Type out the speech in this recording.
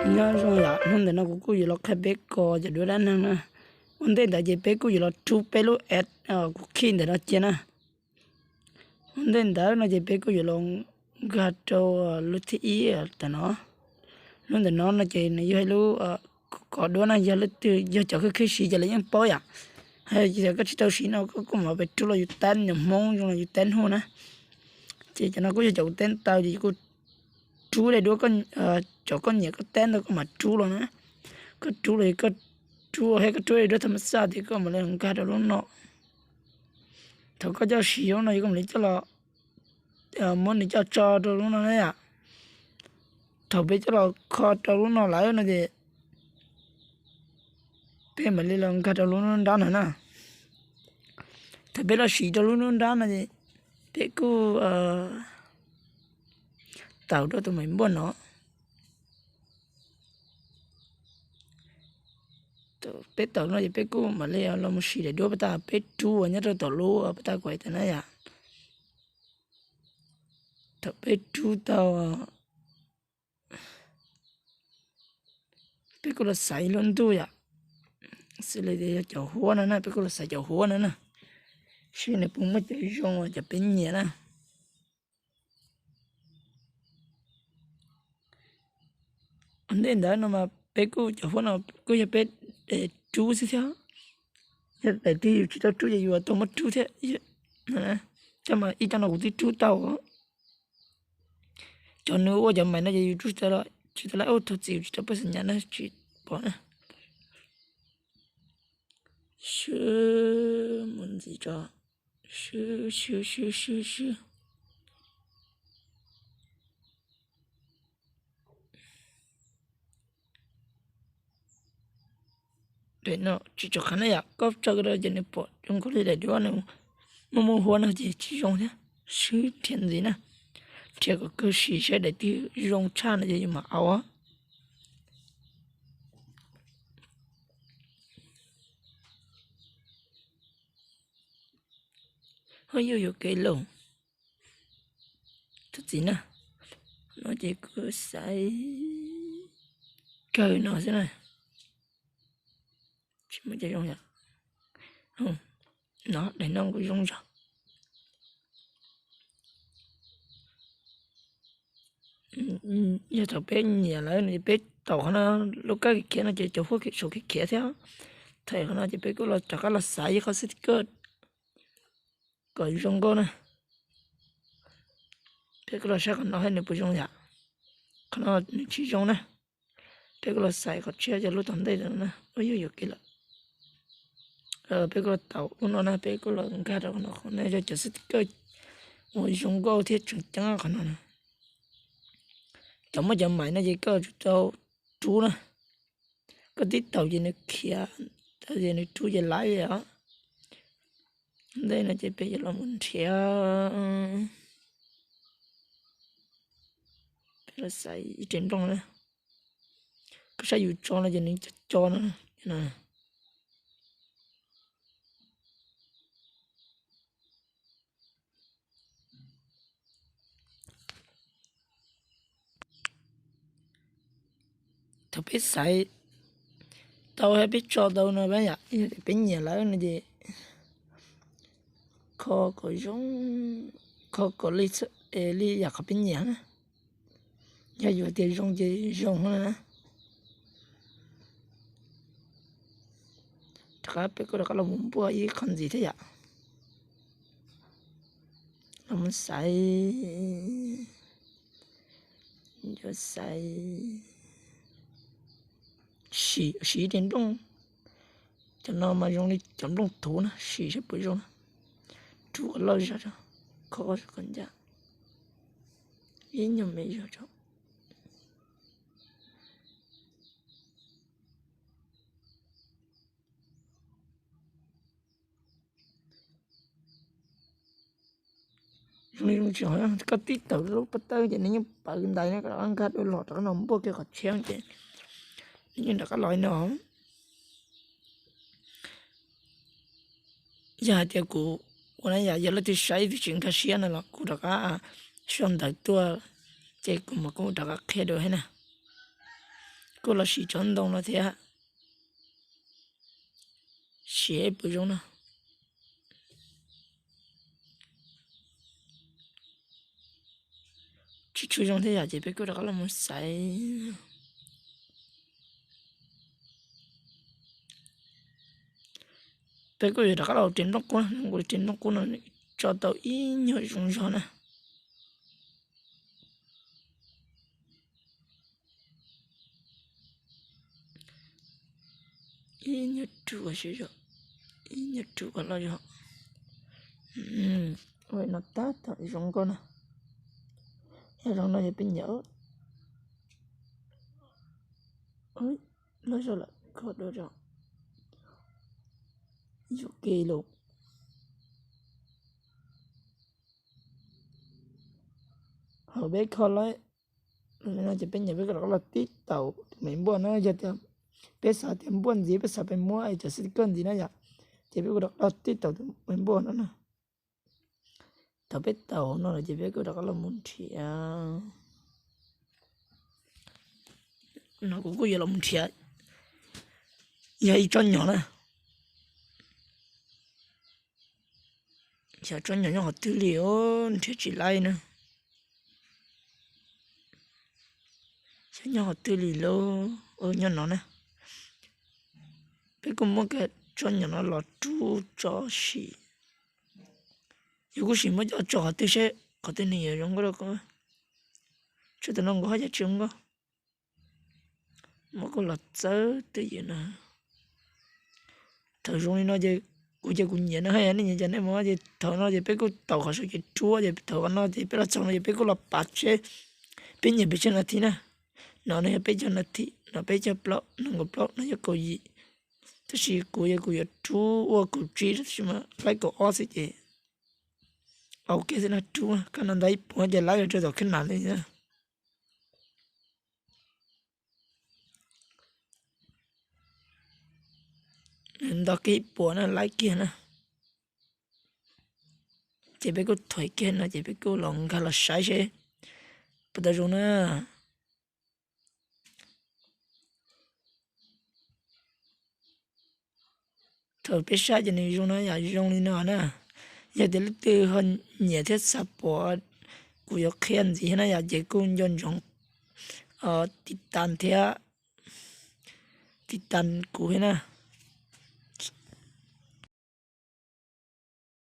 Nyob zoo yom, hnub ntawm no kuv kuj yuav los qhia peb kos cov duab dab neeg na. Ua ntej ntawd ces peb kuj yuav los rub peb lub app kuv khij ntawm no cia na. Ua ntej ntawd no ces peb kuj yuav los nkag rau lub thib ib tam no. Lub ntawm no no ces nws yog ib lub kos duab na, yog leej twg yog cov khwj khwj siv ces lawv yeej paub yom. Yog koj tsis tau siv no koj kuj mam pem rub los yus tab nyuam hmoob zoo los yus tab nuj na. Ces cov no kuj yog cov kuv tab tau ces kuj rub daim duab, cov koj nyiam koj tab ntau koj mam rub los na. Koj rub los koj rub thiab koj rub daim duab tham ma xaj tias koj mam li nkag rau lub no. Thaum koj coj siv lub no yog koj mam li coj los muab nws coj tso rau lub no na yom. Thaum peb coj los kho rau lub no lawm no ces peb mam li los nkag rau lub nrab no na. Thaum peb los siv rau lub nrab no ces peb kuj tawm rau tus maim npuaj no. Peb tawm no ces peb kuj mam li los mus siv daim duab pab tas peb rub uas nyob rau tom lub pab tas kuv hais tias na yom. Thaum peb rub tau peb kuj los xaiv lub ntuj yom, xws li tias yog cov huab no na, peb kuj los xaiv cov huab no na, seb nws puas muaj cov zoo uas cov peb nyiam na. Ua ntej ntawd no mas peb kuj cov huab no kuj yog peb rub xwb thiab. Yog daim twg yus tsis tau rub ces yus tau muab rub thiab. Coj mas ib co no kuv twb rub tau. Cov nws ua cov maim no ces yus rub tsis tau lawm, thaum txiv yus tsis tau paj xeem nyas na tsis pom na. Swb mus ntxiv tso, swb swb swb swb swb. Daim no tsis tshua qhab na yom, koj tso rau ces nws pom zoo nkaus li daim duab nws muaj muaj huab no ces tsis zoo thiab. Swb nrhiav ntxiv na, nrhiav kom kawg sim saib daim twg zoo tshaj no ces yus mam au. Ho yuav yuam kev lawm. Tus txiv na, no ces kuv xaiv kawg no xwb na. Tsis muaj cov zoo yom. No daim no kuj zoo zog. Yog thaum peb nyiam lawm no ces peb tau qhov no, lub kab khiav no ces cov huab khiav saum khiav khiav thiab. Thaum qhov no ces peb kuj los rov qab los xaiv ib qho sticker kom zoo nkauj na. Peb kuj los saib qhov no nws puas zoo yom. Qhov no nws tsis zoo na. Peb kuj los xaiv qhov tshiab cov lub tom ntej no na, ua yuav yuam kev lawm. Peb kuj los tau lub no na, peb kuj los nkag rau qhov no, qhov no yog cov sticker uas zoo nkauj thiab tseem ceeb qhov no na. Cov muaj cov maim no ces koj tsum tau rub na. Koj tib taus ces nws khiav, ces nws rub ces laiv os. Ntej no ces peb yuav los mus nrhiav, peb los xaiv ib rev nplooj na. Koj saib yus tso no ces nws co co no. Thaum peb xaiv tau thiab peb tso tau no yom, peb nyiam lawm no ces kho kom zoo, kho kom li, li yam qhov peb nyiam na. Yog yus tias zoo ces zoo na. Rov qab peb kuj rov qab los mus npuaj ib qho ntxiv thiab yom. Los mus xaiv, yuav xaiv, siv ib rev nplooj. Cov no mas zoo li cov nplooj tuv na, siv saib puas zoo na. Rub kom loj zog tso, kho kom ncaj, ib nyuag me zog tso. Zoo li zoo tsis zoo, koj tib tawm lub pob tawb ces nws yeej pawv ntais na, koj rov qab nkag dua los rov qab no npuaj kiag qhov tshiab ces nws yeej rov qab los li no. Yog hais tias kuv ua na yom, yog leej twg saib twb tsis nkag siab no los kuv rov qab sau ntawv tuaj ces kuv mam kuj rov qab qhia dua thiab na. Kuj los sim cov ntoo no thiab. Siav puas zoo na. Tsis tshua zoo thiab yom, ces peb kuj rov qab los mus xaiv. Peb kuj yuav rov qab los ris nplooj qub na, kuv ris nplooj qub no tso tau ib nyuag zoo zog na. Ib nyuag ruam, ib nyuag ruam los yog. Ua no tab tom zoo nkauj na. Yog zoo no yog peb nyiam. Loj zog lawm, kho dua zog. Yuam kev los. Hauv peb kho lawm no ces peb nyiam peb kuj rov qab los tib taus tus me npuaj na. Yog tias peb xav tias npuaj ntxiv, peb xav peb muab cov sticker ntxiv na yom, ces peb kuj rov qab los tib taus tus me npuaj no na. Thaum peb taus no lawm ces peb kuj rov qab los mus nrhiav. No kuv kuj yuav los mus nrhiav. Yog ib tsob nyom na. Xyov tsob nyom nyob qhov twg li, nrhiav tsis laib na. Xyov nyob qhov twg li lauj. Nyob no na. Peb kuj muab kiag tsob nyom no los rub tso sim. Yus kuj sim muab coj tso qhov twg seb qhov twg nws yuav zoo nkauj rau koj. Tsuas tus no nkaus haj yam tsis zoo nkauj. Muab kuj los txawb twj ywm no. Thaum zoo li no ces kuv ces kuv nyiam no, nej nyiam ces nej mus, ces thaum no ces peb kuj taus qhov saum ces rub, ces thaum no ces peb los txog no ces peb kuj los pav seb peb nyiam pes tsawg nas this na. No no yog peb caug nas this, no peb caug plaub, no nkaus plaub, no yog kaum yim. Tab sis kuv yog kuv yuav rub ua kaum tsib tab sis mas laib kaum ob xwb ces ok xwb na, rub koj no ntau ib puas ces laib rau tom khab nas li na. Nto kiag ib puas na, laib kiag na. Ces peb kuj thuaim kiag no ces peb kuj los nkag los saib seb puas tau zoo na. Thaum peb saib ces nws zoo no yom, zoo li no na. Yog tias leej twg ho nyiam thiab xav pom kuv yuav qhia ntxiv thiab na yom, ces kuj nco ntsoov tiv tas thiab, tiv tas kuv thiab na.